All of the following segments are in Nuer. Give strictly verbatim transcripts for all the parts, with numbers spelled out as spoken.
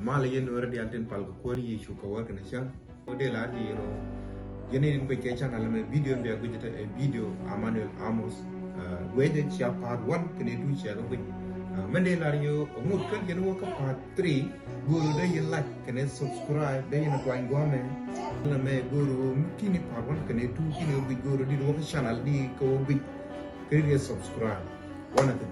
Malɛ yɛn Nuäärä diaal tin pal kɛ Kuäär Yecu kɛ wä kɛnɛ cäŋ. Wä dee la di yɛn ɔ. Yɛn in guic kɛ channel mɛ video in bia guic ɛ video Emmanuel Amos. Guic dee cia part one kɛnɛ two cia kɛ guic. Mɛn dee la di yɛn ɔ ŋut kɛn yɛn wä kä part three. Go̱o̱r dee yɛn like kɛnɛ subscribe dee yɛn tuany guamɛ. Nɛ mɛ go̱o̱r mi kini part one kɛnɛ two kini wä guic go̱o̱r di wä kä channel di kɛ wä guic. Kɛ di subscribe. Wanɛ kɛ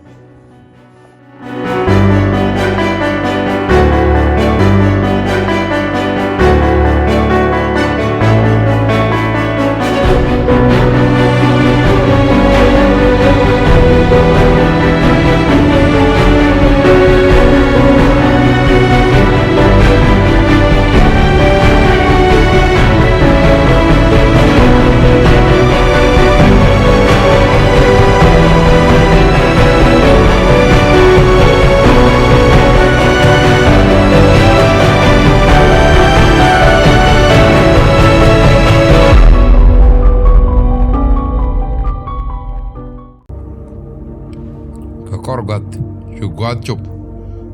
Kɛ kɔr gua̱th cu gua̱a̱th cop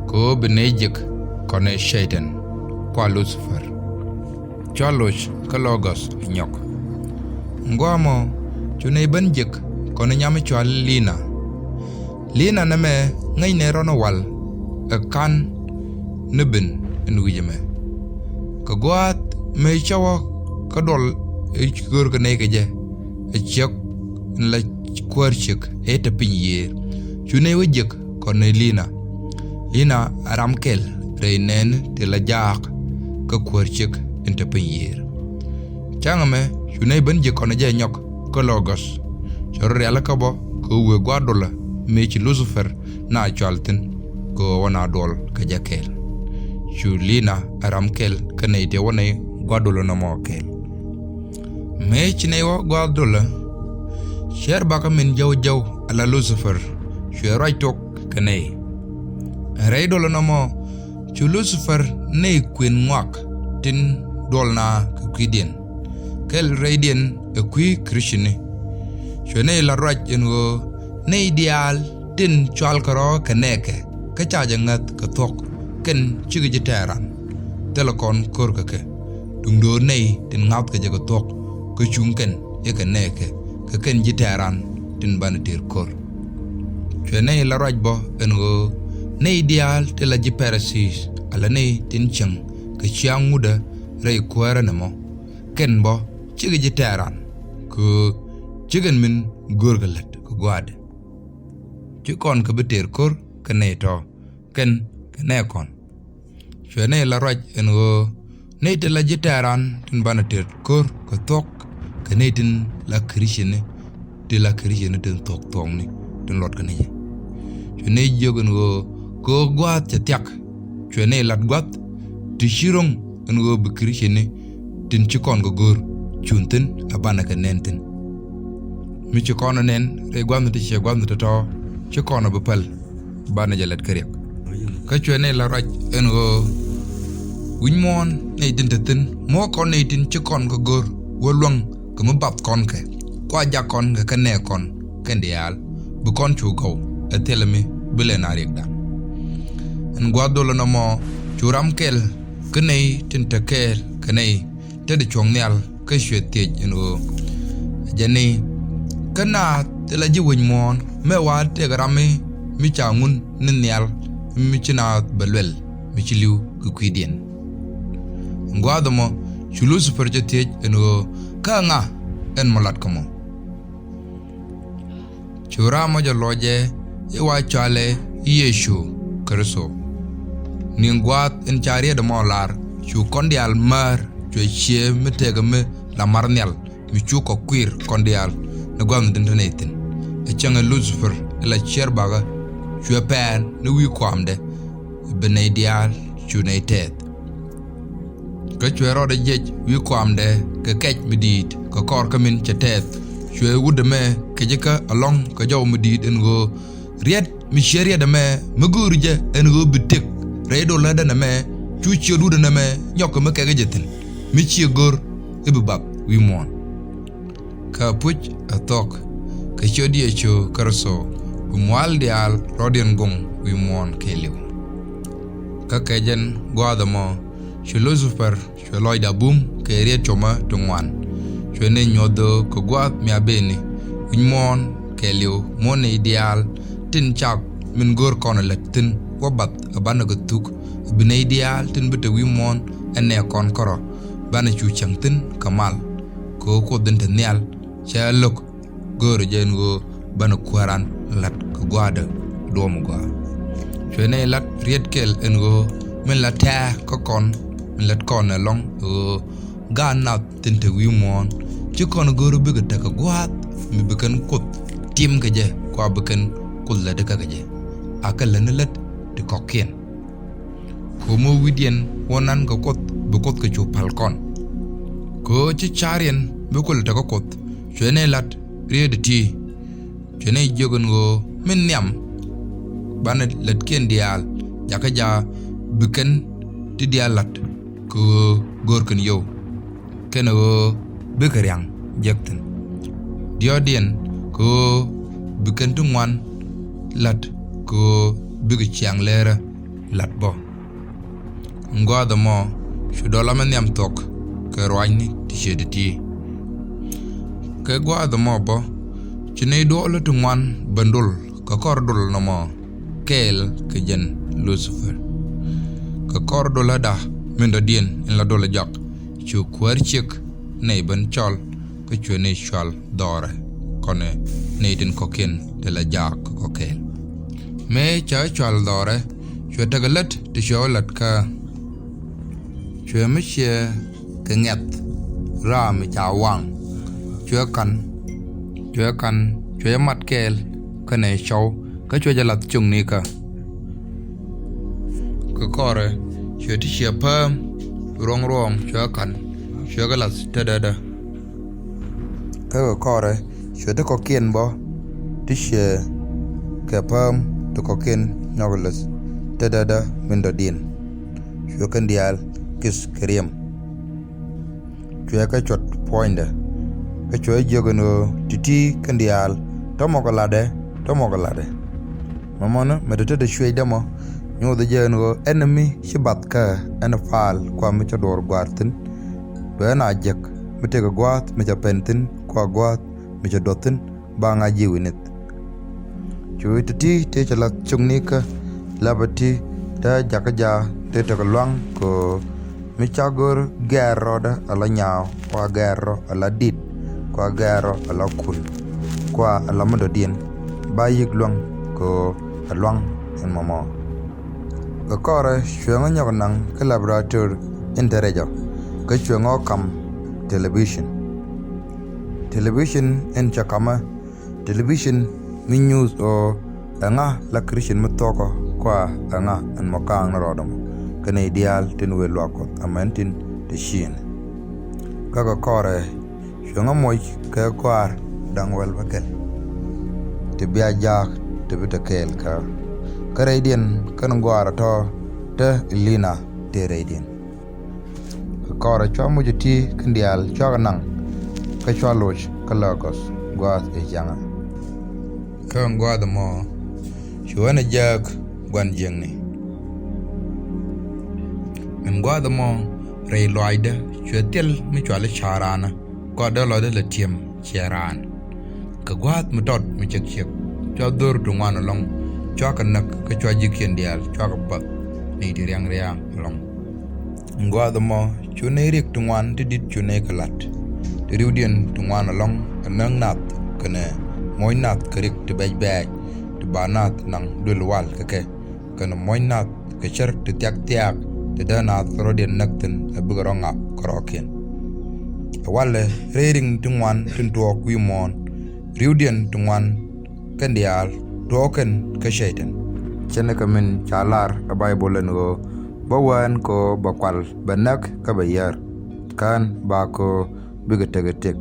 kɛ ɣöö bi nɛy jiäk kɔnɛ Cɛytan kua Lucifer. Cua loc kä Logos nyɔk. Ŋuamɔ cu nɛy ben jiäk kɔnɛ nyam cua Lina. Lina nɛmɛ ŋäcnɛ rɔnɔ wal ɛ ka̱n ni ben in wi̱c ɛmɛ. Kɛ gua̱a̱th mëë cä wä kä duɔl ɛ görkɛ nɛy kɛ jɛ ɛ ciek in la kuäär ciek ɛ te piny yiëër. Cu nɛy wä jiäk kɔnɛ Lina. Lina a ram kɛl rɛy nɛɛni ti la jaak kä kuäär ciek in te piny yiëër. Cäŋ ɛmɛ cu nɛy ben jiäk kɔnɛ jɛ nyɔk kä Logos. Cɛ rɔ rialikä bä kɛ wëë gua̱a̱th dolä mëë ci Lucifer na cual thi̱n kɛ ɣöö wä na duɔl kɛ jɛ kɛɛl. Cu Lina a ram kɛl kä nɛy tëë wä nɛy gua̱a̱th dolä nɔmɔ kɛɛl. Mëë ci nɛy wä gua̱a̱th dolä, ciɛɛr bakä min jɔw jɔw ala Lucifer cuɛ ruac tuɔk kɛ nɛy. Ɛn rɛy dolä nɔmɔ cu Lucifer nɛy kuën ŋuak tin duɔl na kɛ kui̱diɛn. Kɛl rɛydiɛn ɛ kui̱ Kricini. Cuɛ nɛy la ruac ɛn ɣöö nɛy diaal tin cual kɛ rɔ̱ kɛ nɛɛkɛ kä ca jɛ ŋäth kɛ thuɔ̱k kɛn cikɛ ji̱ tɛɛran. Thilɛ kɔn ko̱r kɛ kɛ. Duŋdöör nɛy tin ŋa̱thkɛ jɛ kɛ thuɔ̱k kä cuŋ kɛn i̱ kɛ nɛɛkɛ kɛ kɛn ji̱ tɛɛran tin banɛ tëër ko̱r. Cuɛ nɛy la ruac bä ɛn ɣöö nɛy diaal ti la ji̱ Pɛrɛthi ala nɛy tin cieŋ kɛ ciaŋ ŋutdä rɛy kuäärä nɛmɔ kɛn bä cikɛ ji̱ tɛɛran kɛ ɣöö cikɛn min görkɛ lät kɛ gua̱a̱dɛ. Ci kɔn kɛ bi tëër ko̱r kɛ nɛy tɔ̱ kɛn kɛ nɛɛkɔn. Cuɛ nɛy la ruac ɛn ɣöö nɛy ti la ji̱ tɛɛran tin banɛ tëër ko̱r kɛ thuɔ̱k kɛ nɛy tin la Kricini ti la Kricini tin thuɔ̱k thuɔ̱kni tin luɔt kɛ ni jɛ. Cuɛ nɛy jiök ɛn ɣöö kɛ ɣöö gua̱a̱th cɛ thiak. Cuɛ nɛy lat gua̱th ti ci ro̱ŋ ɛn ɣöö bi Kricini tin ci kɔn kɛ go̱o̱r cuŋ thi̱n a banɛ kɛ nɛn thi̱n. Mi ci kɔn ɛ nɛn rɛy gua̱thni ti ciɛ gua̱thni tɔ̱tɔ̱ ci kɔn ɛ bi päl. Banɛ jɛ lɛt kä riɛk. Kä cuɛ nɛy la ruac ɛn ɣöö wi̱c muɔ̱ɔ̱n nɛy tin te thi̱n muɔ̱ɔ̱k kɔn nɛy tin ci kɔn kɛ go̱r wä luäŋ kɛ mi bath kɔn kɛ kua jak kɔn kɛ kɛ nɛɛk kɔn kɛn diaal bi kɔn cu gɔw ɛ thilɛ mi bi lɛ na riɛkdan. Ɛn gua̱a̱th dolä nɔmɔ cu ram kɛl kä nɛy tin te kɛɛl kɛ nɛy te di cuɔ̱ŋ nhial kä cuɛ thiec ɛn ɣöö jɛ ni kä naath ti la ji̱ wec muɔ̱ɔ̱n mɛ wa tëëk ram mi mi ca ŋun ni nhial mi ci naath bɛ luɛl mi ci li̱w kɛ kui̱diɛn. Gua̱a̱th ɛmɔ cu Lucifer cɛ thiec ɛn ɣöö kä ŋa ɛn mɔ lat kä mɔ. Cu ram mɔ jɛ lɔcɛ i̱ wa cɔalɛ Yecu Kritho. Ni̱n gua̱a̱th in ca riet ɛmɔ lar cu kɔn diaal määr cuɛ ciee mi tëëkɛ mi la mar nhial mi cu kɔ kui̱r kɔn diaal ni gua̱a̱th mi tin te nɛy thi̱n. Ɛ cäŋ ɛ Lucifer i̱ la ciɛɛr bakä cuɛ pɛɛn ni wi̱i̱ kuamdɛ bi nɛy diaal cu nɛy tɛɛth. Kä cuɛ rɔɔdɛ jiɛc wi̱i̱ kuamdɛ kɛ kɛc mi di̱i̱t kɛ kɔr kä min cɛ tɛɛth. Cuɛ wut ɛmɛ kɛ ji̱ kä alɔ̱ŋ kɛ jɔw mi di̱i̱t ɛn ɣöö riɛt mi ciɛ riɛt ɛmɛ mi go̱o̱ri jɛ ɛn ɣöö bi tëk rɛy dolä dɛn ɛmɛ cu ciöt wut ɛn ɛmɛ nyɔk kɛ mi kɛk jɛ thi̱n mi ciɛ go̱r i̱ bi bath wi̱i̱ muɔ̱ɔ̱n. Kä puc ɛ thuɔ̱k kɛ ciöt Yecu Kritho bi mual diaal rɔ̱diɛn goŋ wi̱i̱ muɔ̱ɔ̱n kɛɛliw. Kä kɛ jɛn gua̱a̱th ɛmɔ, cuɛ Lucifer, cuɛ lɔcda bum kɛ riet cɔmä ti ŋuan. Cuɛ ni nyuɔth ɣöö kɛ gua̱a̱th mi a beni wi̱c muɔ̱ɔ̱n kɛɛliw muɔ̱ɔ̱n nɛy diaal tin cak min go̱o̱r kɔn ɛ lät thi̱n wä bath ɛ banɛ kɛ thuk, ɛ bi nɛy diaal tin bi te wi̱c muɔ̱ɔ̱n ɛ nɛɛkɔn kärɔ̱ banɛ cu cäŋ thi̱n kɛ mal. Kɛ ɣöö Kuoth in te nhial cɛ lo̱k go̱o̱rä jɛ ɛn ɣöö banɛ kuääran la̱t kɛ gua̱a̱dɛ duɔ̱ɔ̱m gɔaa. Cuɛ nɛy la̱t riet kɛl ɛn ɣöö min la tɛ̱̈ɛ̱̈ kä kɔn, min lät kɔn ɛlɔ̱ŋ ɣöö gaat nath tin te wi̱i̱ muɔ̱ɔ̱n, ci kɔn go̱o̱rä bikɛ tekɛ gua̱a̱th mi bi kɛn Kuoth tim kɛ jɛ, kua bi kɛn Kuoth lätdä kä kɛ jɛ. Akɛ lätni lät ti kɔ̱kiɛn. Kɛ ɣöö mi wi̱cdiɛn wä nan kɛ Kuoth, bi Kuoth kɛ cu päl kɔn. Kɛ ɣöö ci ca̱riɛn bi kulɛ tekä Kuoth, cuɛ nɛy la̱t riet ti̱ti̱. Cuɛ nɛy jiök ɛn ɣöö min nhiam banɛ lätkiɛn diaal, jakä jaa bi kɛn ti diaal la̱t kɛ ɣöö go̱o̱r kɛn yio̱w, kɛnɛ ɣöö bikɛ ria̱ŋ jek thi̱n. Diɔ̱ɔ̱kdiɛn kɛ ɣöö bi kɛn ti ŋuan la̱t kɛ ɣöö bikɛ ciaŋ leerä la̱t bä. Ɛn gua̱a̱th ɛmɔ cu dɔla mi nhiam thuɔ̱k kɛ ruacni ti ciet ti̱ti̱. Kɛ gua̱a̱th ɛmɔ bä, ci nɛy duɔlä ti ŋuan ben dol kɛ kɔr dol nɔmɔ kɛɛl kɛ jɛn Lucifer. Kɛ kɔr doläda min dɔ̱diɛn in la dol ɛ jɔak, cu kuäär ciek nɛy ben cɔl, kä cuɛ nɛy cual dhɔrɛ, kɔnɛ nɛy tin kɔ̱kiɛn ti la jaak kä kɔ̱kiɛn. Mëë ca cual dhɔrɛ, cuɛ tekɛ lät ti cuɛ wä lät kä, cuɛ mi ciɛ kɛ ŋɛth ram mi ca waŋ, cuɛ ka̱n, cuɛ ka̱n, cuɛ jɛ mat kɛɛl kɛnɛ cɔw, kä cuɛ jɛ lath cuŋni kä. Kɛ kɔrɛ, cuɛ ti ciɛ pääm ruɔ̱ŋ ruɔ̱ŋ, cuɛ ka̱n, cuɛ kɛ lath tetdädä. Kä kɛ kɔrɛ, cuɛ ti kɔ̱kiɛn bä ti ciɛ kɛ pääm ti kɔ̱kiɛn nyɔk lath tetdädä min dɔ̱diɛn. Cuɛ kɛn diaal ki̱th kɛ riɛm. Cuɛ kɛ cuɔt puɔ̱nydɛ. Kä cuɛ jiök ɛn ɣöö ti̱ti̱ kɛn diaal, tɔ̱mɔ kɛ latdɛ, tɔ̱mɔ kɛ latdɛ. Mɔmɔni mɛ te tetdɛ cuecdä mɔ, nyothɛ jɛ ɛn ɣöö ɛn mi ci bath kä ɛn paal kua mi cä duɔ̱ɔ̱r gua̱a̱r thi̱n. Bɛ ɛn a jek mi tekɛ gua̱a̱th mi cä pɛn thi̱n kua gua̱a̱th mi cä duɔth thi̱n, ba ŋa̱c ji̱ wi̱nith. Cu ti̱ti̱ tëë cɛ lath cukni kä lapä ti te jakä jaa tëë tekɛ lua̱ŋ kɛ ɣöö mi ca go̱r gɛɛr rɔɔdä ala nyaaw, kua gɛɛr rɔ ala dit, kua gɛɛr rɔ ala kun, kua ala mi dɔ̱diɛn, ba yi̱k luäŋ kɛ ɣöö ɛ lua̱ŋ ɛn mɔmɔ. Kɛ kɔrɛ cuɛ ɣä nyɔk naŋ kä laboratory in te rɛc ɔ, kä cuɛ ɣä kam television. Television in cɛ kamä, television mi nyuuth ɣöö ɛŋa la Christian mi thuɔ̱kɔ, kua ɛŋa ɛn mɔ kaaŋ ni rɔɔdɛ mɔ, kɛnɛ i̱ diaal tin wëë luaak Kuɔth amäni tin te ciëŋ. Kä kɛ kɔrɛ cuɛ ɣä moc kɛ gɔaar da̱ŋ wäl bäkɛl ti bia jaak ti bi te kɛɛl kä. Kä rɛydiɛn kɛn gɔaar ɛ tɔ̱ te Elina tëë rɛydiɛn. Kɛ kɔrɛ cua moc ɛ ti kɛn diaal cua kɛ naŋ, kä cua loc kä Lagos gua̱a̱th ëë ciaŋä. Kä ɛn gua̱a̱th ɛmɔ cuɛ ɣä ni jääk gua̱n jiäkni. Ɛn gua̱a̱th ɛmɔ rɛy lɔaacdä cuɛ thil mi cuali ca̱raanä, kua dee lɔcdä la ti̱em ciɛ raan. Kɛ gua̱a̱th mi tɔt mi cäk ciek, cua dho̱r ti ŋuan ɛlɔ̱ŋ, cua kɛ näk, kä cua ji̱kiɛn diaal cua kɛ bath ni ti riaŋ riaŋ ɛlɔ̱ŋ. Gua̱a̱th ɛmɔ cu nɛy rik ti ŋuan ti di̱t cu nɛy kɛ la̱t. Ti ri̱wdiɛn ti ŋuan ɛlɔ̱ŋ ɛ näk nath kɛnɛ moc nath kɛ rik ti bɛc bɛɛc, ti ba nath naŋ duël wal kɛ kɛ, kɛnɛ moc nath kɛ cär ti thiak thiaak ti dee naath rɔ̱diɛn näk thi̱n ɛ bikɛ rɔ ŋap kärɔ̱kiɛn. Ɛ walɛ rɛy ri̱ŋ ti ŋuan tin tuɔɔk wi̱i̱ muɔ̱ɔ̱n, ri̱wdiɛn ti ŋuan kɛn diaal tuɔɔk kɛn kä Cɛytan. Ce̱tnikɛ min ca lar ɛ Bayböl ɛn ɣöö bä wään kɛ ɣöö bɛ kual bɛ näk kä bɛ yär, kään ba kɛ ɣöö bikɛ tekɛ tëk.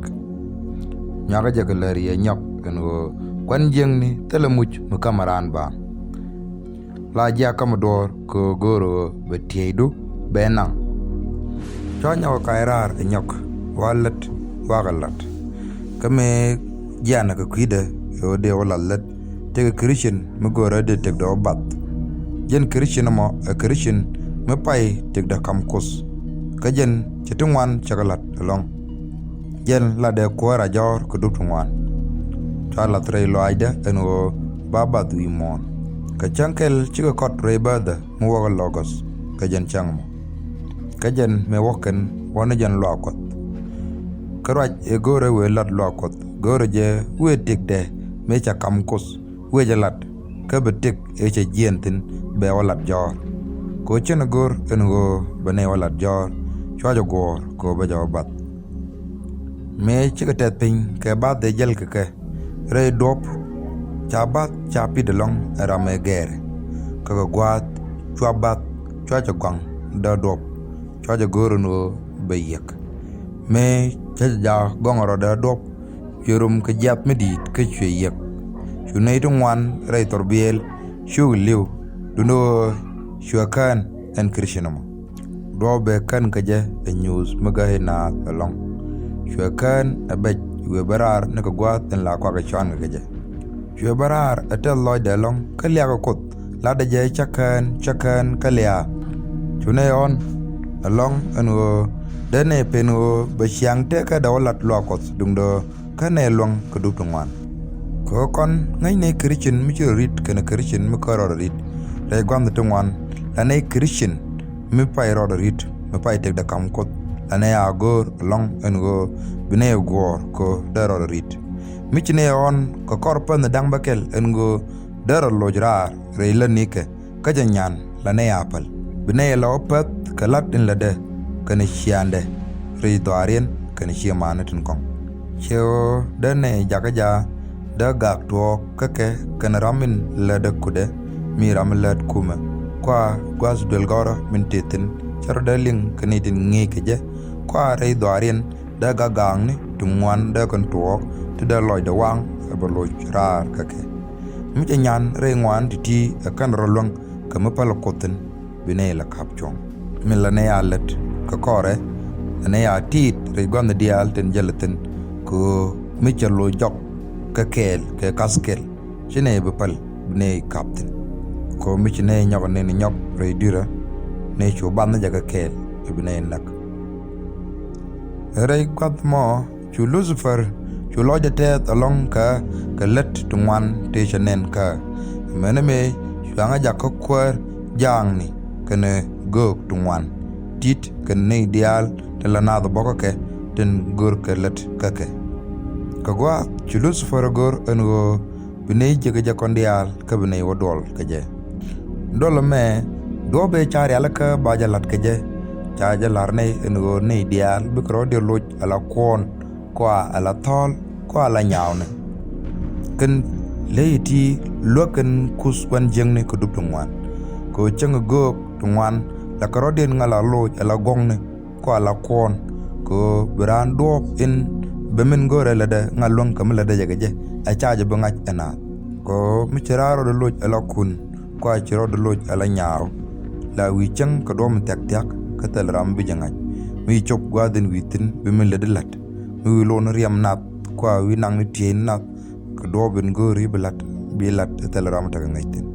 Nyuakä jɛ kɛ lär yɛ nyɔk ɛn ɣöö kuan jiäkni thilɛ muc mi ka̱mɛ raan baaŋ. La jiak kä mi duɔ̱ɔ̱r kɛ ɣöö go̱o̱rä ɣöö bɛ tieydu bɛ naŋ. Cua nyɔk kɛ kac raar ɛ nyɔk, wa lät wa kɛ la̱t. Kä mëë jianɛ kɛ kui̱dɛ ɣöö dee wä lath lät, tëëkɛ Christian mi go̱o̱rä dee tëkdɛ wä bath. Jɛn Christian ɛmɔ ɛ Christian mi pay tëkdɛ kam Kuoth. Kä jɛn cɛ ti ŋuan cɛ kɛ la̱t ɛlɔ̱ŋ. Jɛn latdɛ Kuäär a jɔ̱ɔ̱r kɛ dup ti ŋuan. Cua la̱th rɛy lɔaacdä ɛn ɣöö ba bath wi̱i̱ muɔ̱ɔ̱n. Kɛ cäŋ kɛl cikɛ kɔt rɛy bääthä mi wäkɛ Logos kɛ jɛn cäŋ ɛmɔ. Kä jɛn mëë wä kɛn wä ni jɛn luaak Kuɔth. Kä ruac ëë go̱o̱rɛ wëë lat luaak Kuɔth, go̱o̱rɛ jɛ wëë tëkdɛ mëë ca kam Kuoth wëë jɛ lat, kä bi tëk ëë cɛ jiɛɛn thi̱n bɛ wä lat jɔ̱ɔ̱r. Kɛ ɣöö cin ɛ go̱o̱r ɛn ɣöö bɛ nɛy wä lat jɔ̱ɔ̱r, cua jɛ guɔ̱ɔ̱r kɛ ɣöö bä jɛ wä bath. Mëë cikɛ tɛth piny kɛ bath ëë jäl kɛ kɛ, rɛy duɔ̱p, ca bath ca pi̱t ɛlɔ̱ŋ ɛ ram ëë gɛɛrɛ. Kä kɛ gua̱a̱th, cua bath, cua cɛ gɔ̱a̱ŋ dee duɔ̱p, cua jɛ go̱o̱r ɛn ɣöö bɛ yiëk. Mëë cä jɛ jak gɔ̱ŋ rɔ dee duɔ̱p, cuɛ rom kɛ jiath mi di̱i̱t kä cuɛ yiëk. Cu nɛy ti ŋuan rɛy thurbiɛɛl cukɛ li̱w, duundɛ ɣöö cuɛ kään ɛn Christian ɛmɔ. Duɔ̱ɔ̱p bɛ kän kɛ jɛ ɛ nyuuth mi gäi naath ɛlɔ̱ŋ. Cuɛ kään ɛ bɛc wëë bä raar ni kɛ gua̱a̱th in la kuakɛ cuankɛ kɛ jɛ. Cuɛ bä raar ɛ tɛth lɔcdɛ ɛlɔ̱ŋ kä liakɛ Kuoth, latdɛ jɛ cä kään, cä kään kä lia̱a̱. Cu nɛy ɣɔ̱n ɛlɔ̱ŋ ɛn ɣöö dee nɛy pen ɣöö bɛ ciaŋ tëkädɛ wä lat luaak Kuɔth duundɛ ɣöö kä nɛy luäŋ kɛ dup ti ŋuan. Kɛ ɣöö kɔn ŋäc nɛy Christian mi ci rɔ ri̱t kɛnɛ Christian mi kä rɔɔdɛ ri̱t. Rɛy gua̱ndhi ti ŋuan, la nɛy Christian mi pay rɔɔdɛ ri̱t, mi pay tëkdɛ kam Kuoth, la nɛy a go̱o̱r ɛlɔ̱ŋ ɛn ɣöö bi nɛy guɔ̱ɔ̱r kɛ ɣöö dee rɔɔdɛ ri̱t. Mi ci nɛy ɣɔ̱n kɛ kɔr pänh da̱ŋ bäkɛl ɛn ɣöö dee rɔ loc raar rɛy lätnikɛ, kä jɛ nyan la nɛy a päl. Bi nɛy la wä päth kɛ la̱t in lätdɛ kɛnɛ ciaaŋdɛ rɛy dhɔaariɛn kɛnɛ ciëmani tin kɔ̱ŋ. Ciɛ ɣöö dee nɛy jakä jaak dee gak tuɔɔk kä kɛ kɛnɛ ram in lätdɛ kutdɛ, mi ram in lät kumɛ. Kua gua̱th duël gɔ̱rä min tëë thi̱n cä rɔ dee liŋ kɛ nɛy tin ŋi̱i̱c kɛ jɛ. Kua rɛy dhɔaariɛn dee gak gaakni ti ŋuan dee kɛn tuɔɔk ti dee lɔcdɛ waŋ ɛ bɛ loc raar kä kɛ. Mi cɛ nyan rɛy ŋuan ti̱ti̱ ɛ kɛn rɔ luäŋ kɛ mi päl Kuoth thi̱n, bi nɛy la ka̱p cuɔ̱ŋ. Mi la nɛy a lät kɛ kɔrɛ, la nɛy a tiit rɛy gua̱ndhi diaal tin jäl thi̱n, kɛ ɣöö mi cɛ loc jɔk kɛ kɛɛl kɛ ka̱th kɛl, ci nɛy bi päl bi nɛy ka̱p thi̱n. Kɛ ɣöö mi ci nɛy nyɔk nɛn nyɔk rɛy dui̱rä, nɛy cu bath ni jɛ kɛ kɛɛl bi nɛy näk. Rɛy gua̱th mɔ cu Lucifer cu lɔcdɛ tɛth ɛlɔ̱ŋ kä kɛ lät ti ŋuan tëë cɛ nɛn kä. Mɛnɛ mëë cu aŋä jakä kuäär jaakni kɛnɛ göök ti ŋuan, ti̱t kɛnɛ nɛy diaal tin la naath bɔkä kɛ tin görkɛ lät kä kɛ. Kɛ gua̱a̱th cu Lucifer ɛ gör ɛn ɣöö bi nɛy jiäkä jɛ kɔn diaal kä bi nɛy wä duɔl kɛ jɛ. Duɔl ɛmɛ duɔ̱ɔ̱p ëë ca rialikä ba jɛ la̱t kɛ jɛ, ca jɛ la̱r nɛy ɛn ɣöö nɛy diaal bikɛ rɔ̱ diɛ loc ala kuɔ̱ɔ̱n, kua ala thɔ̱ɔ̱l, kua ala nyaawni. Kɛn ley ti luäk kɛn kuth kuɛn jiäkni kɛ dup ti ŋuan. Kɛ ɣöö cäŋ göök ti ŋuan la kɛ rɔ̱diɛn ŋa̱ la loc ala guɔ̱ŋni, kua la kuɔ̱ɔ̱n. Kɛ ɣöö bi raan duɔ̱ɔ̱p in bɛ min go̱o̱rɛ lätdɛ ŋa̱ luäŋ kɛ mi lätdɛ jɛ kɛ jɛ, ɛ ca jɛ bi ŋa̱c ɛ naath. Kɛ ɣöö mi ci raan rɔɔdɛ loc ala kun, kua ci rɔɔdɛ loc ala nyaaw. La wi̱i̱ cäŋ kɛ duɔ̱ɔ̱p mi thia̱k thia̱k kä thil ram bi jɛ ŋa̱c. Mi cop gua̱a̱th in wi̱i̱ thi̱n bi min lätdi la̱t. Mi wi̱i̱ lo̱o̱n riɛm nath, kua wi̱i̱ naŋni tieyni nath, kɛ duɔ̱ɔ̱p in go̱o̱ri bi la̱t, bi la̱t thil ram tekɛ ŋäc thi̱n.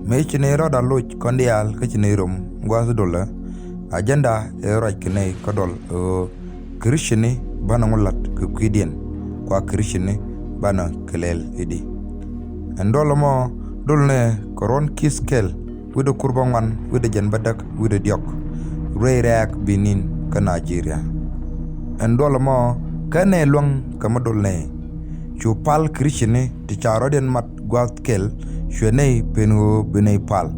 Mëë ci nɛy rɔɔdɛ loc kɔn diaal kä ci nɛy rom gua̱a̱th dolä. Ajɛnda ëë ruac kɛ nɛy kä dɔl ɣöö Kricini banɛ ŋu la̱t kɛ kui̱diɛn, kua Kricini banɛ kɛ lɛl i̱di. Ɛn dɔl ɛmɔ dol nɛ kɛ ruɔ̱n ki̱th kɛl, wi̱cdɛ kur bäŋuan, wi̱cdɛ jiɛn bädäk, wi̱cdɛ diɔ̱k. Ruëëc rɛ̈ɛ̈k bi ni̱n kä Nigeria. Ɛn duɔl ɛmɔ kä nɛy luäŋ kɛ mi dol nɛy. Cu pal Kricini ti ca rɔ̱diɛn mat gua̱a̱th kɛl, cuɛ nɛy pen ɣöö bi nɛy pal,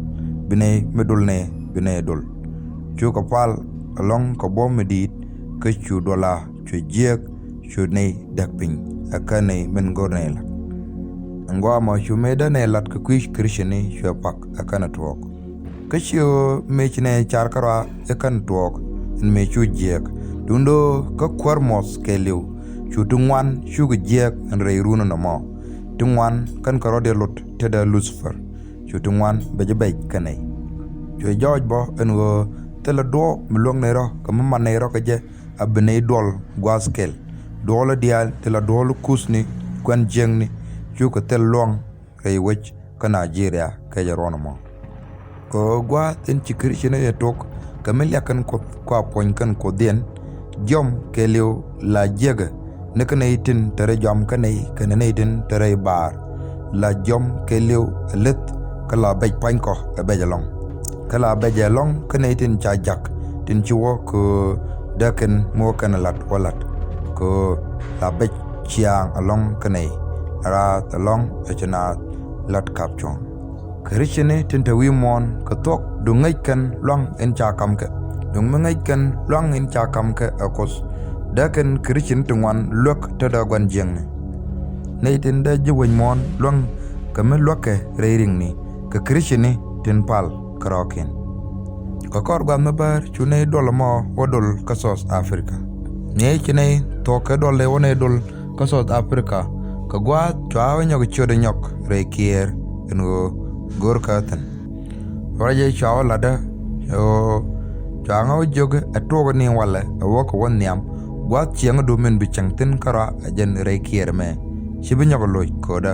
bi nɛy mi dol nɛy, bi nɛy dol. Cukɛ pal ɛlɔ̱ŋ kɛ buɔ̱m mi di̱i̱t, kä cu duɔla, cu jiääk, cu nɛy däk piny, ɛ kä nɛy min go̱r nɛy la̱t. Ɛn gua̱a̱mɔ cu mëë dee nɛy la̱t kɛ kui̱ Kricini cuɛ pak ɛ kɛn tuɔɔk. Kä ci ɣöö mëë ci nɛy car kärɔa ɛ kɛn tuɔɔk, ɛn mëë cu jiääk. Duundɛ ɣöö kä kuäär muɔth kɛɛliw, cu ti ŋuan cukɛ jiääk ɛn rɛy run ɛn ɛmɔ. Ti ŋuan kɛn kɛ rɔ̱diɛ lot tetdä Lucifer. Cu ti ŋuan bɛ jɛ bɛc kä nɛy. Cuɛ jɔɔc bä ɛn ɣöö thilɛ duɔ̱ɔ̱p mi luäŋ nɛy rɔ̱ kɛ mi man nɛy rɔ̱ kɛ jɛ, a bi nɛy duɔl gua̱a̱th kɛl. Duɔlä diaal ti la duɔl kuthni kuɛn jiäkni, cukɛ thil luäŋ rɛy wec kä Nigeria kɛ jɛ ruɔ̱n ɛmɔ. Kɛ ɣöö gua̱a̱th in ci Krithian ɛ tuɔk kɛ mi liak kɛn Kuoth kua puɔ̱ny kɛn Kuothdiɛn, jiɔam kɛɛliw la jiäkä ni kä nɛy tin te rɛy jɔam kä nɛy kɛnɛ nɛy tin te rɛy baar. La jiɔam kɛɛliw ɛ lith kä la bɛc pua̱nykɔ ɛ bɛc ɛlɔ̱ŋ. Kä la bɛc ɛlɔ̱ŋ kä nɛy tin ca ja̱k tin ci wä kɛ ɣöö dee kɛn mi wä kɛn ɛ la̱t wä la̱t. Kɛ ɣöö la bɛc ciaaŋ ɛlɔ̱ŋ kä nɛy, raath ɛlɔ̱ŋ ɛ ci naath la̱t ka̱p cuɔ̱ŋ. Krithiani tin te wi̱i̱ muɔ̱ɔ̱n kɛ thuɔ̱k, duŋ ŋäc kɛn lua̱ŋ in ca ka̱mkɛ. Duŋ mi ŋäc kɛn lua̱ŋ in ca ka̱mkɛ ɛ Kuoth, dee kɛn Krithiani ti ŋuan luäk tetdä gua̱n jiäkni. Nɛy tin dee ji̱ wec muɔ̱ɔ̱n luäŋ kɛ mi luäkɛ rɛy ri̱ŋni kɛ Krithiani tin pal kärɔ̱kiɛn. Kɛ kɔr gua̱th mi bäär cu nɛy duɔl ɛmɔ wä dol kä South Africa. Nɛy ci nɛy thuɔ̱k kɛ duɔl ëë wä nɛy dol kä South Africa, kɛ gua̱a̱th cua wä nyɔk ciötdɛ nyɔk rɛy kiɛɛr ɛn ɣöö go̱o̱rkɛ thi̱n. Ruacɛ cua wä la̱tdä ɣöö cua ŋä wä jiök ɛ tuɔɔk ni walɛ ɛ wä kɛ wä nhiam, gua̱a̱th ciɛŋädu min bi cieŋ thi̱n kärɔa ɛ jɛn rɛy kiɛɛr ɛmɛ, ci bi nyɔk loc ko̱dä.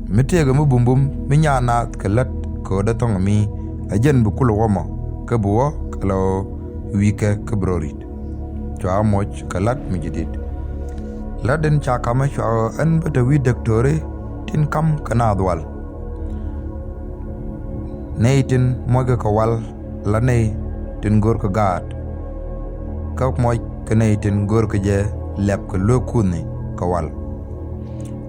Mi tëëkɛ mi bumbum mi nyaa naath kɛ lät ko̱dä thɔ̱ŋ mi, ɛ jɛn bi kulɛ wä mɔ, kä bi wä kɛ lɔ wi̱i̱kɛ kä bi rɔ ri̱t. Cua moc kɛ la̱t mi ji̱ di̱t. La̱t in ca ka̱mä cua ɣöö ɛn bä te wi̱i̱ däktöri tin ka̱m kɛ naath wal. Nɛy tin mockɛ kɛ wal la nɛy tin görkɛ gaat, kä moc kɛ nɛy tin görkɛ jɛ lɛp kɛ luek kuthni kɛ wal.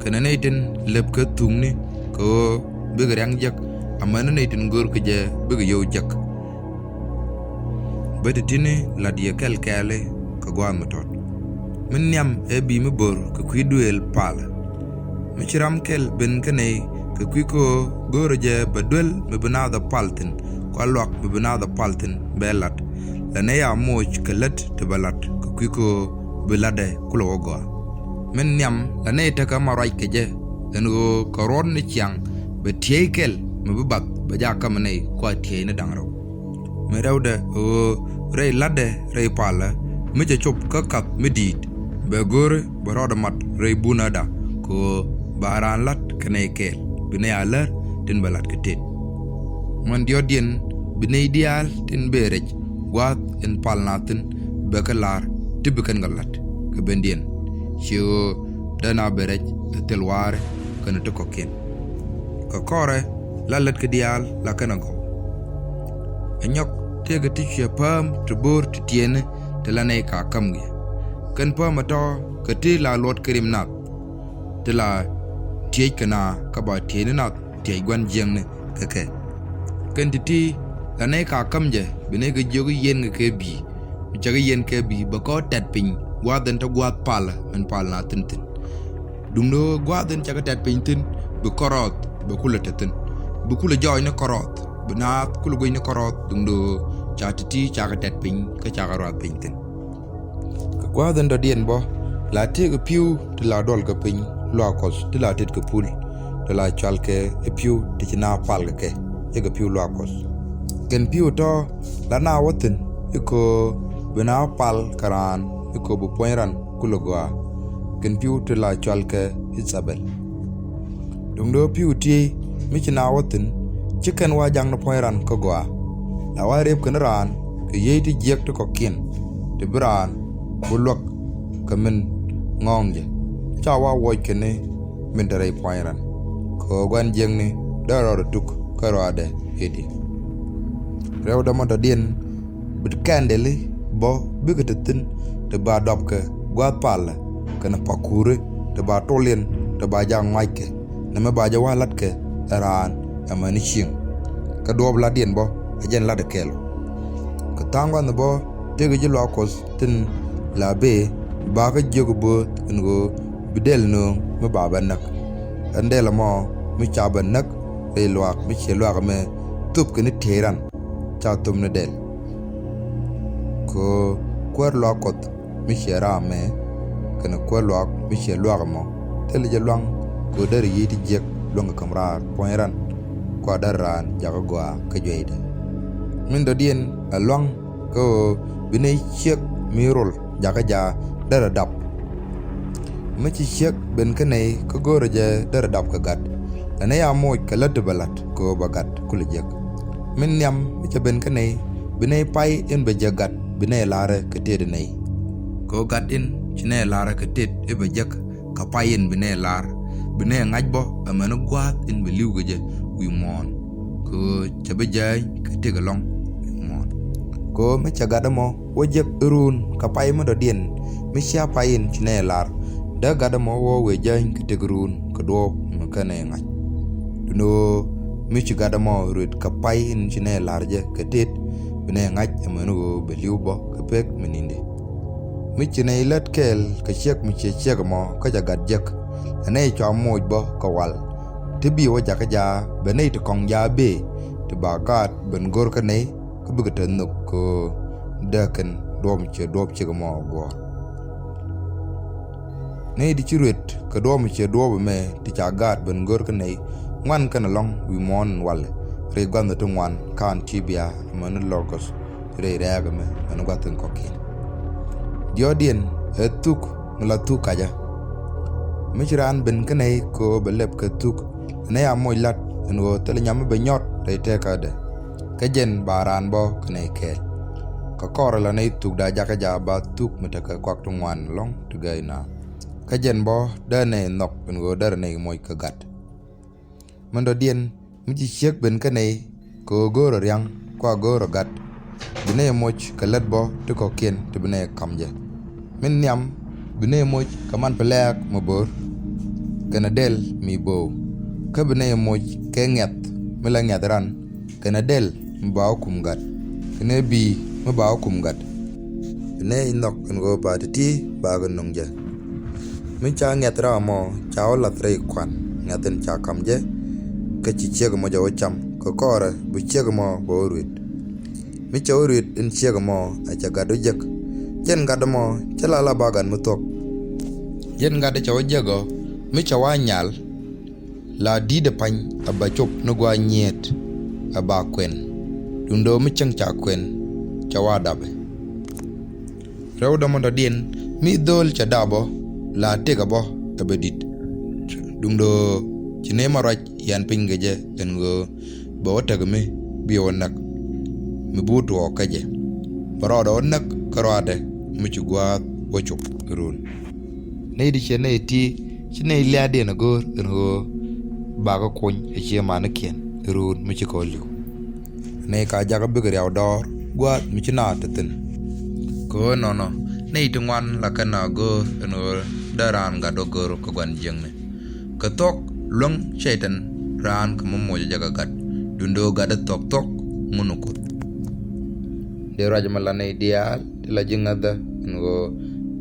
Kɛnɛ nɛy tin lɛp kɛ thuŋni kɛ ɣöö bikɛ riaŋ jek, amäni nɛy tin görkɛ jɛ bikɛ yio̱w jek. Bä ti ti̱ni la̱t yɛ kɛl kɛɛli kɛ gua̱a̱th mi tɔt. Mi nhiam ɛ bi̱i̱ mi bo̱r kɛ kui̱ duëël palä. Mi ci ram kɛl ben kä nɛy kɛ kui̱ kä ɣöö go̱o̱rä jɛ bɛ duel mi bi naath ɛ pal thi̱n, kua luak mi bi naath ɛ pal thi̱n bɛ la̱t. La nɛy a moc kɛ lät ti bɛ la̱t kɛ kui̱ kä ɣöö bi la̱tdɛ kulɛ wä gɔaa. Min nhiam la nɛy tekɛ ma ruac kɛ jɛ ɛn ɣöö kɛ ruɔ̱t ni ciaŋ bɛ tiey kɛl mi bi bath bɛ jaak kä mi nɛy kua tiey ni da̱ŋ rɛw. Mi rɛwdɛ ɣöö rɛy la̱tdɛ rɛy palä mi cɛ cop kä kath mi di̱i̱t, bɛ go̱o̱ri bɛ rɔɔdɛ mat rɛy bunäda kɛ ɣöö ba raan la̱t kɛ nɛy kɛɛl bi nɛy a lär tin bɛ la̱t kɛ tet. Min diɔ̱ɔ̱kdiɛn bi nɛy diaal tin bëë rɛc gua̱a̱th in pal naath thi̱n bɛ kɛ la̱r ti bi kɛn kɛ la̱t kɛ bendiɛn, ci ɣöö dee na bɛ rɛc ɛ thil wa̱a̱ri kɛnɛ ti kɔ̱kiɛn. Kɛ kɔrɛ la lät kɛ diaal la kɛn ɛ gɔw. Ɛ nyɔk tëëkɛ ti cuɛ pääm ti bo̱o̱r ti tiɛɛni ti la nɛy ka käm wi̱i̱. Kɛn pääm ɛ tɔ̱ kɛ ti la luɔt kɛ rim nath ti la tiec kɛ na kä ba tiecni nath tiec gua̱n jiäkni kɛ kɛ. Kɛn ti̱ti̱ la nɛy ka käm jɛ bi nɛy kɛ jiök i̱ yiɛn kɛ kɛ bi̱i̱. Mi cɛ kɛ yiɛn kɛ bi̱i̱ bɛ kɔ tɛt piny gua̱a̱th in te gua̱a̱th palä min pal na thi̱n thi̱n. Duundɛ ɣöö gua̱a̱th in cɛ kɛ tɛt piny thi̱n bi kärɔth bɛ kulɛ te thi̱n. Bi kulɛ jɔɔc ni kärɔth, bi naath kulɛ guic ni kärɔth duundɛ ɣöö ca ti̱ti̱ ca kɛ tɛt piny kä ca kɛ ruath piny thi̱n. Kɛ gua̱a̱th in dɔ̱diɛn bä la tëëkɛ pi̱w ti la duɔlkɛ piny luaak Kuɔth ti la tetkɛ pul ti la cualkɛ i̱ pi̱w ti ci naath palkɛ kɛ, cɛ kɛ pi̱w luaak Kuɔth. Kɛn pi̱w tɔ̱ la naath wä thi̱n i̱ köö bi naath pal kɛ raan i̱ köö bi puɔ̱ny ran kulɛ gɔaa. Kɛn pi̱w ti la cualkɛ i̱ Jezebel. Duundɛ ɣöö pi̱w tiey mi ci naath wä thi̱n, /ci kɛn wä jaŋ ni puɔ̱ny ran kä gɔaa. La wä rep kɛn raan kɛ yiey ti jiäk ti kɔ̱kiɛn ti bi raan bi luäk kɛ min ŋɔ̱ɔ̱ŋ jɛ. Ca wä wuɔc kɛn ni min te rɛy puɔ̱ny ran. Kɛ ɣöö gua̱n jiäkni dee rɔɔdɛ tuk kä rɔaadɛ i̱di. Rɛwdɛ mɔ dɔ̱diɛn bi kɛndɛli bä bikɛ te thi̱n ti ba dɔpkɛ gua̱a̱th palä kɛnɛ pa̱kuuri ti ba toliɛn ti ba jak ŋuackɛ nɛmɛ ba jɛ wä la̱tkɛ ɛ raan ɛmɛni cieŋ. Kä duɔ̱ɔ̱p la̱tdiɛn bä ɛ jɛn la̱t ɛ kɛl. Kɛ tha̱a̱ŋ gua̱n bä tëëkɛ ji̱ luaak Kuɔth tin la bëë ba kä jiök bööth ɛn ɣöö bi dɛl nööŋ mi ba bɛ näk. Ɛn dɛl ɛmɔ mi ca bɛ näk rɛy luaak mi ciɛ luaak ɛmɛ thöpkɛ ni tiey ran ca thöp ni dɛl. Kɛ ɣöö kuäär luaak Kuɔth mi ciɛ raam mɛ kɛnɛ kuäär luaak mi ciɛ luaak ɛmɔ thilɛ jɛ luaŋ kɛ ɣöö derɛ yiey ti jiäk luäŋ kɛ käm raar puɔ̱ny ran kua derɛ raan jakä gɔaa kä juɛydɛ. Min dɔ̱diɛn ɛ luaŋ kä ɣöö bi nɛy ciek mi rol jakä jaa derɛ dap. Mi ci ciek ben kä nɛy kä go̱o̱rä jɛ derɛ dap kɛ gat. La nɛy a moc kɛ lät ti bɛ la̱t kɛ ɣöö bɛ gat kulɛ jiäk. Min nhiam mi cɛ ben kä nɛy, bi nɛy pay in bɛ jek gat bi nɛy la̱rä kɛ tet nɛy. Kɛ ɣöö gat in ci nɛy la̱rä kɛ tet i̱ bɛ jek, kɛ pay in bi nɛy la̱r, bi nɛy ŋa̱c bä amäni gua̱a̱th in bɛ li̱w kɛ jɛ wi̱i̱ muɔ̱ɔ̱n. Kɛ ɣöö cɛ bi jääny kɛ tëk ɛlɔ̱ŋ wi̱i̱ muɔ̱ɔ̱n. Kɛ ɣöö mi cɛ gat ɛmɔ wä jek i̱ ruun kɛ pay mi dɔ̱diɛn, mi cia pay in ci nɛy la̱r, dee gat ɛmɔ wä wëë jääny kɛ tëk ruun kɛ duɔ̱ɔ̱p mi kä nɛy ŋa̱c. Duundɛ ɣöö mi ci gat ɛmɔ ruet kɛ pay in ci nɛy la̱r jɛ kɛ tet, bi nɛy ŋa̱c amäni ɣöö bɛ li̱w bä kɛ pek mi ni̱ndi̱. Mi ci nɛy lät kɛɛl kɛ ciek mi ciɛ ciek ɛmɔ kä cɛ gat jek, ɛ nɛy cua moc bä kɛ wal. Ti bi wä jakä jaa bɛ nɛy ti kɔŋ jaa bëë, ti ba gaat ben go̱r kä nɛy, kä bikɛ te nhök kɛ ɣöö dee kɛn duɔ̱ɔ̱p mi ciɛ duɔ̱ɔ̱p ciek ɛmɔ guɔ̱ɔ̱r. Nɛy ti ci ruet kɛ duɔ̱ɔ̱p mi ciɛ duɔ̱ɔ̱p ɛmɛ ti ca gaat ben go̱r kä nɛy, ŋuan kɛn ɛlɔ̱ŋ wi̱i̱ muɔ̱ɔ̱n in walɛ, rɛy gua̱nh ti ŋuan kaan ti bia amäni locust rɛy rɛ̈ɛ̈k ɛmɛ amäni gua̱th tin kɔ̱kiɛn. Diɔ̱ɔ̱kdiɛn ɛ thuk mi la thuk kacä. Mi ci raan ben kä nɛy kɛ ɣöö bɛ lɛp kɛ thuk, nɛy a moc la̱t ɛn ɣöö thilɛ nyam mi bɛ nyɔt rɛy tëkädɛ. Kä jɛn ba raan bä kä nɛy kɛɛl. Kɛ kɔrɛ la nɛy thukda jakä jaa ba thuk mi tekɛ kuak ti ŋuan ɛlɔ̱ŋ ti gäy naath. Kä jɛn bä dee nɛy nhɔk ɛn ɣöö derɛ nɛy moc kɛ gat. Min dɔ̱diɛn mi ci ciek ben kä nɛy kɛ ɣöö go̱o̱rɛ ria̱ŋ kua go̱o̱rɛ gat, bi nɛy moc kɛ lät bä ti kɔ̱kiɛn ti bi nɛy ka̱m jɛ. Min nhiam bi nɛy moc kɛ man pɛ lɛ̈ɛ̈k mi bo̱r, kɛnɛ dɛl mi bo̱o̱. Kä bi nɛy moc kɛ ŋiɛth mi la ŋiɛth ran, kɛnɛ dɛl mi ba wä kum gat, kɛnɛ bi̱i̱ mi ba wä kum gat. Bi nɛy nhɔk ɛn ɣöö ba ti̱ti̱ ba kɛ nöŋ jɛ. Mi ca ŋiɛth ram mɔ ca wä lath rɛy kuan ŋiɛth in ca ka̱m jɛ, kä ci ciek ɛmɔ jɛ wä cam, kɛ kɔrɛ bi ciek ɛmɔ bɛ wä ruet. Mi cɛ wä ruet in ciek ɛmɔ ɛ cɛ gat wä jek. Jɛn gat ɛmɔ cɛ la la ba gat mi thuɔ̱k. Jɛn gat cɛ wä jek ɔ, mi cɛ wä nyal, la di̱t ɛ pany ɛ ba cop ni gua̱a̱ nyiet ɛ ba kuɛn. Duundɛ ɣöö mi cäŋ ca kuɛn cɛ wä dapɛ. Rɛw dɔ̱mɔ dɔ̱diɛn mi dho̱o̱l cɛ dap bä la tëkä bä ɛ bɛ di̱t. Duundɛ ɣöö ci nɛy ma ruac yian piny kɛ jɛ ɛn ɣöö bɛ wä tek mi bi wä näk mi bi wä tuɔɔk kä jɛ. Bɛ rɔɔdɛ wä näk kä rɔaadɛ mi ci gua̱a̱th wä cop ruun. Nɛy ti ciɛ nɛy ti ci nɛy lia̱a̱diɛn a go̱o̱r ɛn ɣöö bakɛ kuny ɛ ciɛ manikiɛn ruun mi ci kɔn li̱w. Nɛy ka jakä bikɛ riaw dɔɔr gua̱a̱th mi ci naath te thi̱n. Kɛ ɣöö nɔnɔ nɛy ti ŋuan la kɛn a go̱o̱r ɛn ɣöö dee raan gat wä go̱r kä gua̱n jiäkni. Kɛ thuɔ̱k luäŋ Cɛytan raan kɛ mi moc a jakä gat, duundɛ ɣöö gat ɛ thuɔ̱k thuɔ̱k ŋun ɛ Kuoth. Dee ruac ɛmɛ la nɛy diaal ti la ji̱ ŋäthä ɛn ɣöö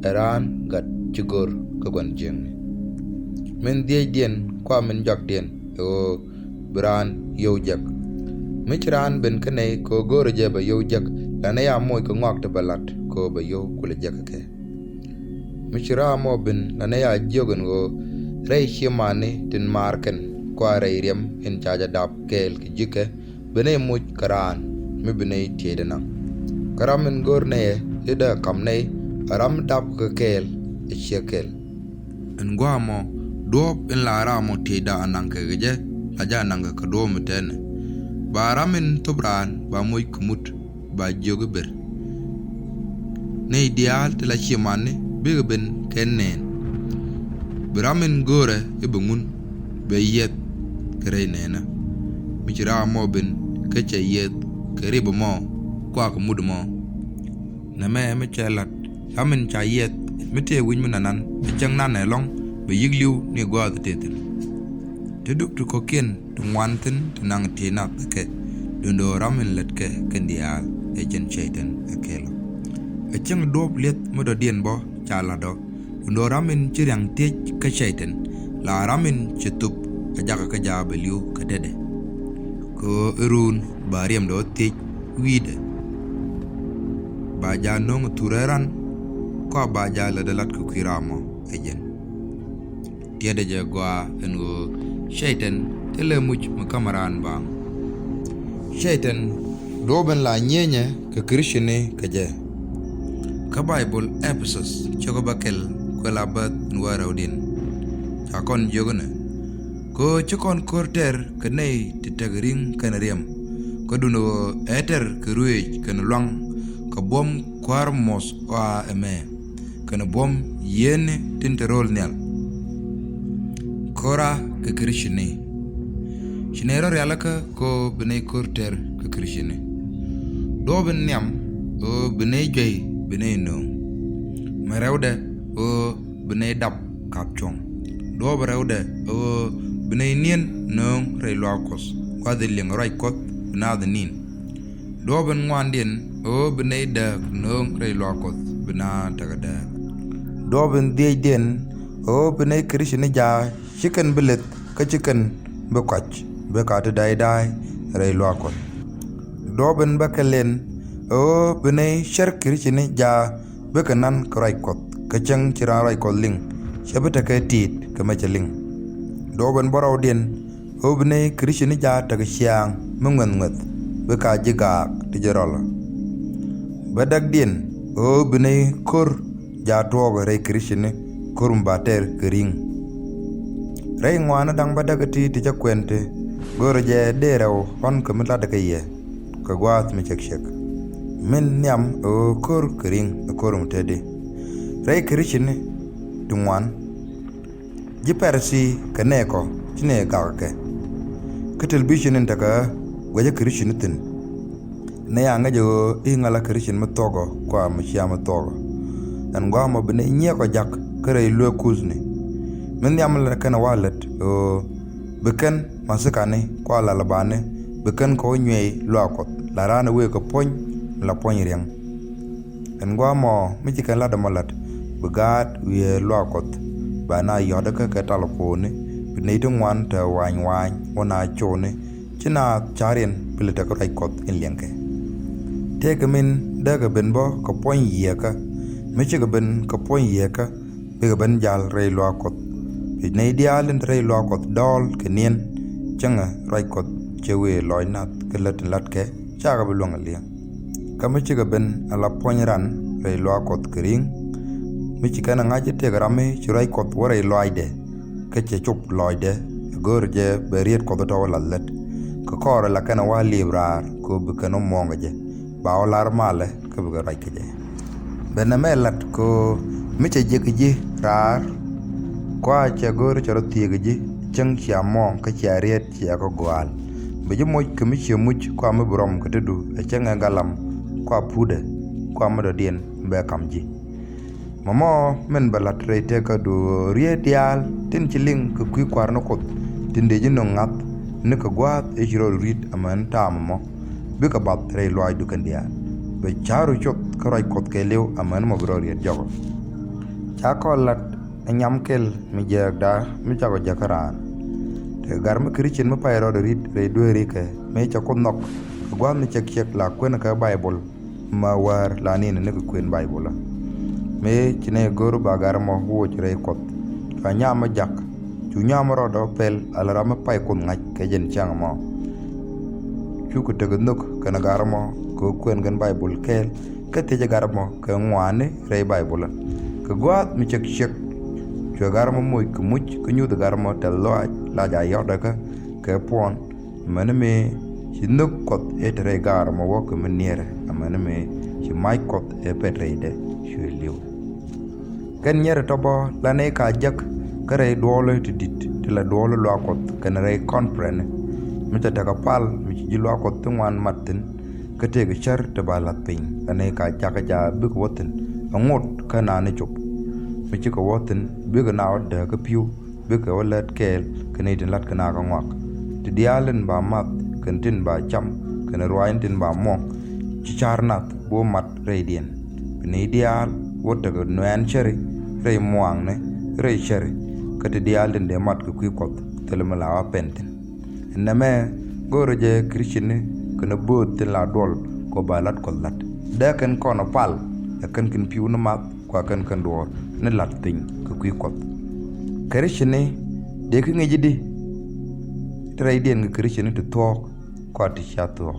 ɛ raan gat ci go̱r kä gua̱n jiäkni. Min dhiecdiɛn kua min jɔakdiɛn ɛ ɣöö bi raan yio̱w jek. Mi ci raan ben kä nɛy kɛ ɣöö go̱o̱rɛ jɛ bɛ yio̱w jek, la nɛy a moc kɛ ŋɔak ti bɛ la̱t kɛ ɣöö bɛ yio̱w kulɛ jek kɛ. Mi ci ram mɔ ben la nɛy a jiök ɛn ɣöö rɛy ciëmani tin maar kɛn kua rɛy riɛm in ca jɛ dap kɛɛl kɛ ji̱kɛ, bi nɛy moc kɛ raan mi bi nɛy tieyda naŋ. Kä ram in go̱r nɛyɛ i̱ dee ka̱m nɛy, ɛ ram mi dap kɛ kɛɛl ɛ ciek kɛl. Ɛn gua̱a̱ mɔ duɔ̱ɔ̱p in la ram mɔ tieyda a naŋ kɛ kɛ jɛ, la jɛ a naŋ kɛ kɛ duɔ̱ɔ̱p mi tɛnɛ. Ba ram in thop raan ba moc kɛ mut, ba jiök i̱ ber. Nɛy diaal ti la ciëmani bikɛ ben kɛ nɛn. Bi ram in go̱o̱rɛ i̱ bɛ ŋun bɛ yieth kɛ rɛy nɛnä. Mi ci ram mɔ ben kä cɛ yieth kɛ rip mɔ kua kɛ mut mɔ. Nɛmɛ mi cɛ la̱t ram in ca yieth mi tëë wi̱c mi nanan, bi cäŋ nanɛ ɛlɔ̱ŋ bɛ yi̱k li̱w ni gua̱a̱th tëë thi̱n. Ti dup ti kɔ̱kiɛn ti ŋuan thi̱n ti naŋ tiey nath kɛ, duundɛ ɣöö ram in lät kɛ kɛn diaal ɛ jɛn Cɛytan ɛ kɛl ɔ. Ɛ cäŋ duɔ̱ɔ̱p lieth mi dɔ̱diɛn bä ca la̱t ɔ, duundɛ ɣöö ram in ci ria̱ŋ thiec kä Cɛytan, la ram in ci thop a jakä kä jaak bɛ li̱w kä tetdɛ. Kɛ ɣöö i̱ ruun ba riɛmdɛ ɣä thiec wi̱i̱dɛ. Ba jaa no̱o̱ŋ thurɛ ran, kua ba jaa lätdɛ la̱t kɛ kui̱ ram mɔ ɛ jɛn. Tiɛtdɛ jɛ gɔaa ɛn ɣöö Cɛytan thilɛ muc mi ka̱mä raan baaŋ. Cɛytan duɔ̱ɔ̱p in la nyienyɛ kɛ Krithiani kɛ jɛ. Kä Baibol Ephesus cio̱kä bäkɛl kuɛ la bäth in wäl rɛwdiɛn. Ca kɔn jiök inɛ, kɛ ɣöö ci kɔn ko̱r tɛr kɛ nɛy ti tekɛ ri̱ŋ kɛnɛ riɛm, Kä duundɛ ɣöö ɛ tɛr kɛ ruëëc kɛnɛ luaŋ, kɛ buɔ̱m kua̱r moth ɣɔaa ɛmɛ, kɛnɛ buɔ̱m yiëëni tin te ro̱l nhial. Ko̱ra kɛ Krithiani. Ci nɛy rɔ̱ rialikä kɛ ɣöö bi nɛy ko̱r tɛr kɛ Krithiani. Duɔ̱ɔ̱p in nhiam ɣöö bi nɛy juey bi nɛy nööŋ. Mɛ rɛwdɛ ɣöö bi nɛy dap kap cuɔ̱ŋ. Duɔ̱ɔ̱p rɛwdɛ ɣöö bi nɛy ni̱en nööŋ rɛy luaak Kuɔth, gua̱a̱th in liɛŋ ruac Kuɔth bi naath ni̱n. Duɔ̱ɔ̱p in ŋuandiɛn ɣöö bi nɛy dääk nööŋ rɛy luaak Kuɔth bi naath tekɛ dääk. Duɔ̱ɔ̱p in dhiecdiɛn ɣöö bi nɛy Krithiani ja̱a̱ ci kɛn bi leth kä ci kɛn bi kɔac, bi ka ti da̱y da̱y rɛy luaak Kuɔth. Duɔ̱ɔ̱p in bäkɛliɛn ɣöö bi nɛy cär Krithiani ja̱a̱ bikɛ nan kɛ ruac Kuɔth, kä cäŋ ci raan ruac Kuɔth liŋ, cɛ bi tekɛ ti̱i̱t kɛ mɛ cɛ liŋ. Duɔ̱ɔ̱p in bärɔwdiɛn ɣöö bi nɛy Krithiani ja̱a̱ tekɛ ciaaŋ mi ŋuɛth ŋuɛth, bi ka ji̱ gaak ti ji̱ rɔlä. Bädäkdiɛn ɣöö bi nɛy ko̱r ja̱a̱ tuɔɔkɛ rɛy Krithiani, ko̱r mi ba tɛr kɛ ri̱ŋ. Rɛy ŋuani da̱ŋ bädäk ti ti cä kuɛn ti, görä jɛ dee rɛw ɣɔ̱n kɛ mi la̱tdɛ kɛ yɛ kɛ gua̱a̱th mi cɛk cɛk. Min nhiam ɛ ɣöö ko̱r kɛ ri̱ŋ ɛ ko̱r mi tetdi. Rɛy Krithiani ti ŋuan, ji̱ Pɛrɛthi kɛ nɛɛkɔ ci nɛy gak kɛ. Kä television in tekɛ guɛcä Krithiani thi̱n. Nɛy a ŋäcɛ ɣöö i̱ ŋa̱lä Krithian mi thuɔ̱kɔ kua mi cia mi thuɔ̱kɔ. Ɛn gua̱a̱mɔ bi nɛy nyiɛɛkɔ ja̱k kä rɛy lueek Kuthni. Mi nhiam lɛ kɛn wa lät ɣöö bi kɛn mathikani kua lalabani bi kɛn kɛ wä nyuɛɛy luaak Kuɔth, la raan ɛ wëë kɛ puɔ̱ny, la puɔ̱ny riɛŋ. Ɛn gua̱a̱mɔ mi ci kɛn lat ɛmɔ lat, bi gaat wiee luaak Kuɔth, ba na yɔ̱tdä kä kɛ talponi, bi nɛy ti ŋuan te wa̱a̱ny wa̱a̱ny wä na coni, ci naath ca̱riɛn bi lɛ tekɛ ruac Kuɔth in liɛŋkɛ. Tëëkɛ min dee kɛ ben bä kɛ puɔ̱ny yieekä, mi cikɛ ben kɛ puɔ̱ny yieekä, bikɛ ben jal rɛy luaak Kuɔth. Bi nɛy diaal in te rɛy luaak Kuɔth dɔɔl kɛ niɛn, cäŋɛ ruac Kuɔth cɛ wëë lɔc nath kä lät in latkɛ, cakɛ bi luäŋ a liɛŋ. Kä mi cikɛ ben ala puɔ̱ny ran rɛy luaak Kuɔth kɛ ri̱ŋ, mi ci kɛn a ŋa̱c i̱ tëëkɛ ram mi ci ruac Kuɔth wä rɛy lɔaacdɛ, kä cɛ cop lɔcdɛ, ɛ go̱o̱rɛ jɛ bɛ riet Kuɔth tɔ̱ wä lath lät. Kɛ kɔrɛ la kɛn a wa liep raar kɛ ɣöö bi kɛn wä muɔ̱ɔ̱ŋ kɛ jɛ, ba wä lar malɛ kä bikɛ ruac kɛ jɛ. Bɛ nɛmɛ lat kɛ ɣöö mi cɛ jiäk ji̱ raar, kua cɛ go̱o̱rɛ cɛ rɔ thiëëk ji̱, cäŋ cia muɔ̱ɔ̱ŋ kä cia riet cia kɛ gɔaal. Bɛ ji̱ moc kɛ mi cië muc kua mi bi rɔm kɛ tetdu, ɛ cäŋɛ galam kua putdɛ kua mi dɔ̱diɛn bɛ kam ji̱. Mɔmɔ min bɛ la̱t rɛy tëkädu, riet diaal tin ci liŋ kɛ kui̱ kua̱r ni Kuoth, tin dee ji̱ nöŋ ŋa̱th ni kɛ gua̱a̱th ëë ci rɔɔd ri̱t amäni ta̱a̱ mɔmɔ, bikɛ bath rɛy luaacdu kɛn diaal. Bɛ ca̱ru coth kä ruac Kuɔth kɛɛliw amäni mɔ bi rɔɔd riet jɔkɔ. Ca kɔn la̱t ɛ nyam kɛl mi jääkda mi cakɔ jäk kä raan. Tëë gar mi Christian mi pay rɔɔd ri̱t rɛy dueerikɛ mëë cɛ Kuoth nhɔk kɛ gua̱a̱th mi cɛk ciɛk la kuɛn kä Baibol. Ma wäär la ni̱n ni kɛ kuën Baibol ɛ. Mëë ci nɛy go̱r ba gar mɔ woc rɛy Kuɔth. Cua nyam mɔ jak. Cu nyam mɔ rɔɔdɛ pɛl ala ram mi pay Kuoth ŋa̱c kɛ jɛn cäŋ mɔ. Cukɛ tekɛ nhök kɛnɛ gar mɔ kɛ kuën kɛn Baibol kɛɛl, kä thiecɛ gar mɔ kɛ ŋuani rɛy Baibol ɛ. Kɛ gua̱a̱th mi cɛk ciɛk. Cuɛ gar mɔ moc kɛ muc kä nyuth gar mɔ tɛth lɔaac la ja yɔtdɛ kä kɛ puɔn. Amäni mëë ci nhök Kuɔth ëë te rɛy gaar ɛmɔ wä kɛ mi niɛɛrɛ, amäni mëë ci mac Kuɔth ëë pɛt rɛydɛ cuɛ li̱w. Kɛn nyɛrɛ tɔ̱ bä la nɛy ka jäk kä rɛy duɔɔl ti di̱t ti la duɔɔl luaak Kuɔth kɛnɛ rɛy conference. Mi te tekɛ pal mi ci ji̱ luaak Kuɔth ti ŋuan mat thi̱n kä tëëkɛ cär ti ba la̱th piny la nɛy ka jakä jaak bikɛ wä thi̱n. Ɛ ŋot kä naan ni cop mi cikɛ wä thi̱n bikɛ na wä dääk kä pi̱w. Bikɛ wä lät kɛɛl kɛ nɛy tin la̱t kɛ naath kä ŋɔak. Ti diaal tin ba math kɛnɛ tin ba cam kɛnɛ ruaacni tin ba muɔ̱ŋ. Ci ca̱r nath bi wä mat rɛydiɛn. Bi nɛy diaal wä tekɛ nuɛɛn cäri rɛy muaŋni rɛy cäri. Kä ti diaal tin dee mat kɛ kui̱ Kuɔth thilɛ mi la wä pɛn thi̱n. Ɛn nɛmɛ go̱o̱rä jɛ Christian ni kɛnɛ bööth tin la duɔl kɛ ba la̱t Kuɔth la̱t. Dee kɛn kɔn ɔ pal ɛ kɛn kɛn pi̱w ni math. Kua kɛn kɛn duɔɔr ni la̱t piny kɛ kui̱ Kuɔth. Kɛ ri ci ni dee kä ŋi̱ci di ti rɛydiɛn kɛ Krithiani ti thuɔ̱k kua ti cia thuɔ̱k.